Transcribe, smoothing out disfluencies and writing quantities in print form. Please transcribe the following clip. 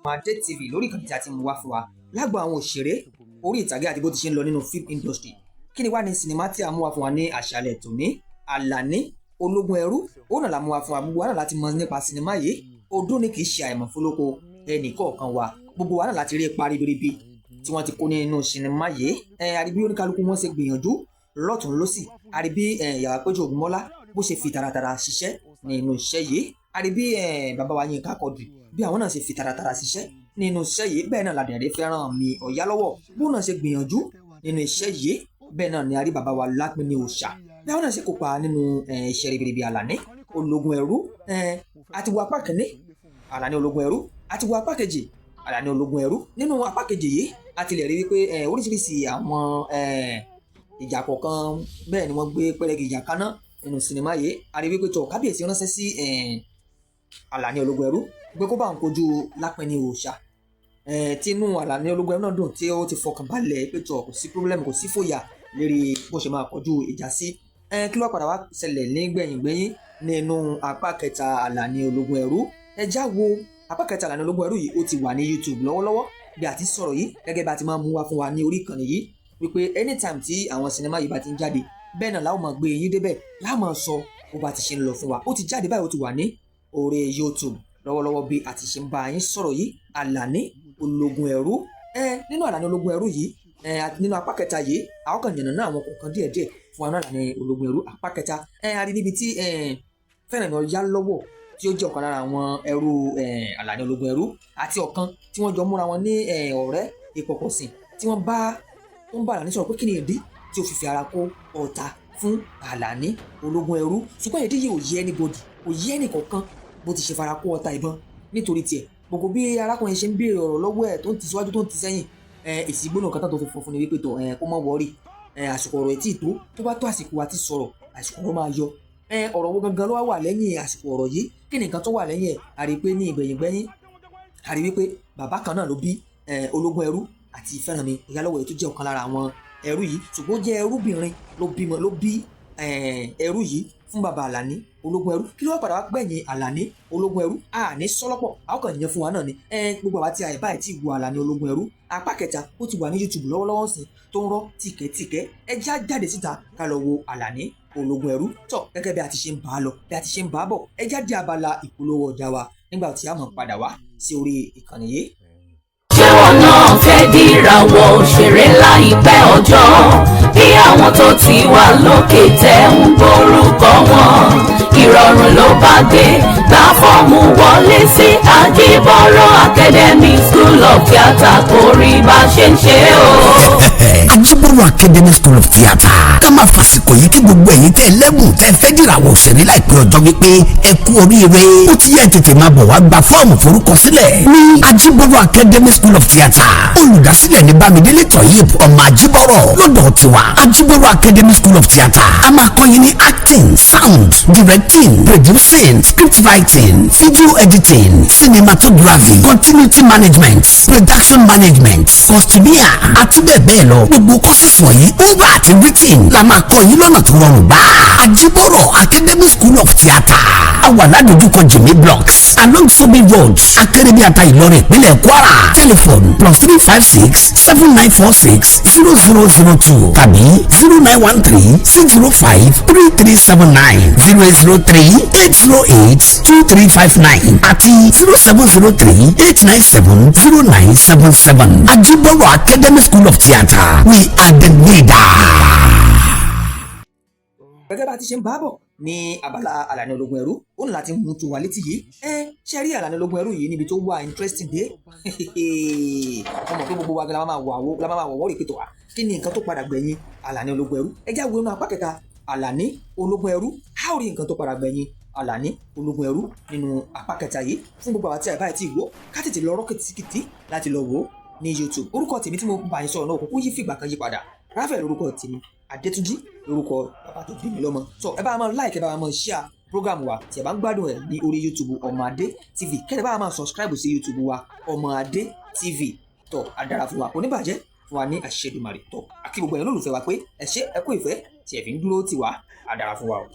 Adé TV lórí ìkànnì tí a ti mú wá fún wa lágbo àwọn òṣèré orí ìtàgé àti bó ti ṣe ń lọ nínú film industry. Kí ni wá ní sinimá tí a mú wá fún wa ní àṣálẹ́ tòní? Àlàní Ológun Ẹrú, òun náà la mú wá fún wa. Gbogbo wa náà láti mọ nípa sinimá yìí. Ọdún ni kì í ṣe àìmọ̀ fólóko ẹnì kọ̀ọ̀kan wa. Gbogbo wa náà láti rí ipa ribiribi tí wọ́n ti kó nínú sinimá yìí. Ẹ àríbí oníkálukú wọn ṣe gbìyànjú lọ́tún lọ́sì. Àríbí ìyàwó Péjú Ògúnmọ́lá bó ṣe fi taratara ṣiṣẹ́ nínú iṣẹ́ yìí. Àríbí bàbá wa Yínká Quadri bí àwọn náà ṣe fi taratara ṣiṣẹ́ nínú iṣẹ́ yìí. Bẹ́ẹ̀ náà ládẹ̀rẹ́ Fẹ́rànmi Ọ̀yálọ́wọ́ bó náà ṣe gbìyànjú nínú iṣẹ́ yìí. Bẹ́ẹ̀ náà ni a rí bàbá wa Lápínní Òòṣà bí àwọn náà ṣe kópa nínú iṣẹ́ ribiribi Àlàní Ológun Ẹrú. Àti wo apá kìíní Àlàní Ológun Ẹrú, àti wo apá kejì Àlàní Ológun Ẹrú. Nínú apá kejì yìí, a ti lè rí wípé oríṣiríṣi àwọn ìjà kọ̀ọ̀kan bẹ́ẹ̀ ni wọ́n gbé pẹ́rẹ́gì ìjà kaná nínú sinimá yìí. A rí wípé tó kábíyèsí ránṣẹ́ sí Àlàní Ológun Ẹrú pé kó bá òun kojú Lápínní Òòṣà, tínú Àlàní Ológun Ẹrú náà dùn, tí ó ti fọkàn balẹ̀ pé tó kò sí problem, kò sí fòyà lérí bó ṣe máa kojú ìjà sí. Kí ló padà wá ṣẹlẹ̀ nígbẹ̀yìngbẹ̀yìn nínú apá kẹta Àlàní Ológun Ẹrú? Ẹ já wo apá kẹta Àlàní Ológun Ẹrú yìí. Ó ti wà ní YouTube lọ́wọ́lọ́wọ́ bí a ti sọ̀rọ̀ yìí, gẹ́gẹ́ bá a ti máa mú wá fún wa ní orí ìkànnì yìí wípé anytime tí àwọn sinimá yìí bá ti ń jáde, bẹ́ẹ̀ náà láwọn máa gbé yín débẹ̀, láwọn máa sọ bó bá ti ṣe ń lọ fún wa. Ó ti jáde báyìí, ó ti wà ní orí YouTube lọ́wọ́lọ́wọ́ bí a ti ṣe ń bá yín sọ̀rọ̀ yìí, Àlàní Ológun Ẹrú. Ẹ nínú Àlàní Ológun Ẹrú yìí, ẹ nínú apá kẹta yìí, àwọn kan yànnà náà àwọn kọ̀ọ̀kan díẹ̀díẹ̀ fún wa náà. Àlàní Ológun Ẹrú apá kẹta, ẹ a rí níbi tí Fẹ́rànmi Ọ̀yálọ́wọ́ tí ó jẹ́ ọ̀kan lára àwọn ẹrú Àlàní Ológun Ẹrú àti ọ̀kan tí wọ́n jọ múra wọn ní ọ̀rẹ́ ìpọ̀pọ̀sìn, tí wọ́n bá tó ń bá Àlàní sọ̀rọ̀ pé kí ni ìdí tí ó fi fi ara kó ọ̀tá fún Àlàní Ológun Ẹrú. Ṣùgbọ́n ìdí yìí ò yé anybody, kò yé ẹnì kọ̀ọ̀kan bó ti ṣe fara kó ọta ìbọn nítorí tiẹ̀. Gbogbo bí arákùnrin ṣe ń béèrè ọ̀rọ̀ lọ́wọ́ ẹ̀, tó ń ti síwájú, tó ń ti sẹ́yìn, èsì gbóná kan tó fi fọ́ fún ni wípé tọ̀ kó má worry, àsìkò ọ̀rọ̀ ẹ̀ tí ì tó. Tó bá tó àsìkò àti sọ̀rọ̀, àsìkò ọ̀rọ̀ máa yọ. Ọ̀rọ̀ wo gangan ló wá wà lẹ́yìn àsìkò ọ̀rọ̀ yìí? Kí ni nǹkan tó wà lẹ́yìn ẹ̀? A rí i pé ní ìgbẹ̀yìngbẹ́yìn, a rí wípé bàbá kan náà ló bí Ológun Ẹrú àti Fẹ́rànmi Ọ̀yálọ́wọ́ yìí, tó jẹ́ ọ̀kan lára àwọn ẹrú yìí, ṣùgbọ́n ó jẹ́ ẹrúbìnrin ló bímọ, ló bí ẹrú yìí fún bàbá Àlàní Ológun Ẹrú. Kí ló wá padà wá gbẹ̀yìn Àlàní Ológun Ẹrú? A ní sọ́lọ́pọ̀, àwọn kan yẹn fún wa náà ni. Gbogbo àwa tí a ẹ̀ báyìí tí wo Àlàní Ológun Ẹrú apá kẹta, ó ti wà ní YouTube lọ́wọ́lọ́wọ́ sí tó ń rọ́ tìkẹ́tìkẹ́. Ẹ já jáde síta ká lọ wo Àlàní Ológun Ẹrú. Tọ́ gẹ́gẹ́ bí a ti ṣe ń bá a lọ, bí a ti ṣe ń bá a bọ̀, ẹ já dé abala ìpolówó ọjà wa nígbà tí a mọ̀ padà wá sí orí ìkànnì yìí. Ṣé wọn náà fẹ́ dìràwọ̀ òṣèré láìpẹ́ ọjọ́ bí àwọn tó ti wà lókè tẹ̀ ń borúkọ wọn? Ìrọ̀rùn ló bá dé. Gba fọ́ọ̀mù wọlé sí Àjíbọ̀rọ̀ Academy School of Theatre, kórí bá ṣe ń ṣe o. Ajiboro Academy School of Theatre, ká máa fàsìkò yìí kí gbogbo ẹ̀yin tẹ́ lẹ́bùn, tẹ́ fẹ́ dìràwọ̀ òṣèré láìpẹ́ ọjọ́ wípé ẹ kú oríire. Ó ti yẹ, tètè máa bọ̀ wá gba fọ́ọ̀mù forúkọsílẹ̀ ní Ajiboro Academy School of Theatre. Olùdásílẹ̀ ní Bámidélé Toyib ọmọ Ajiboro. Lọ́dọ̀ tiwa, Ajiboro Academy School of Theatre, a máa kọ́ yín ní acting, sound, directing, producing, script writing, video editing, cinematography, continuity management, production management, costumier àti bẹ́ẹ̀ bẹ́ẹ̀ lọ. Gbogbo courses wọ̀nyí, oral àti written, la máa kọ́ yín lọ́nà tó rọrùn gbà. Ajiboro Academy School of Theatre, a wà ládojúkọ Jimmy Blocks, along Sobi Road, Akérèbíàtà, Ìlọrin, ìpínlẹ̀ Kwara. Telephone +356 7946 0002 tàbí 09136053379, 08038082359 àti 07038970977. Ajiboro Academy School of Theatre, we are the leader. Gẹ́gẹ́ bá a ti ṣe ń bá bọ̀ ní abala Àlàní Ológun Ẹrú, ó ní láti mú tó wa létí yìí. Ẹ ṣe rí Àlàní Ológun Ẹrú yìí, níbi tó wà interesting dé, wọ́n mọ̀ pé gbogbo wa gan la máa wà wọ́, la máa wọ̀ wọ́n rí pé tó wà. Kí ni nǹkan tó padà gbẹ̀yìn Àlàní Ológun Ẹrú? Ẹ já wo inú apá kẹta Àlàní Ológun Ẹrú, a ó rí nǹkan tó padà gbẹ̀yìn Àlàní Ológun Ẹrú nínú apá kẹta yìí. Fún gbogbo àwọn tí àìbáyìí tí wò, ká tètè lọ rọ́kìtìkìtì láti lọ wò ó ní YouTube. Orúkọ tèmi tí mo bá yín sọ̀rọ̀ náà kò kú yí fìgbà kan yí padà. Ráfẹ̀ lórúkọ tèmi, Adétúnjí lórúkọ bàbá tó bí mi lọ́mọ. So ẹ bá máa like, ẹ bá máa share program wa tí ẹ bá ń gbádùn ẹ ní orí YouTube Ọmọ Adé TV. Kẹ́lẹ́ bá máa subscribe sí YouTube wa, Ọmọ Adé TV. Tó adára fún wa, kò ní bàjẹ́ fún wa ní àṣẹ Èdùmàrè. Tó àkí gbogbo ẹ̀yin olólùfẹ́ wa pé ẹ ṣé, ẹ kú ìfẹ́ tí ẹ fi ń dúró tì wá. Adára fún wa o.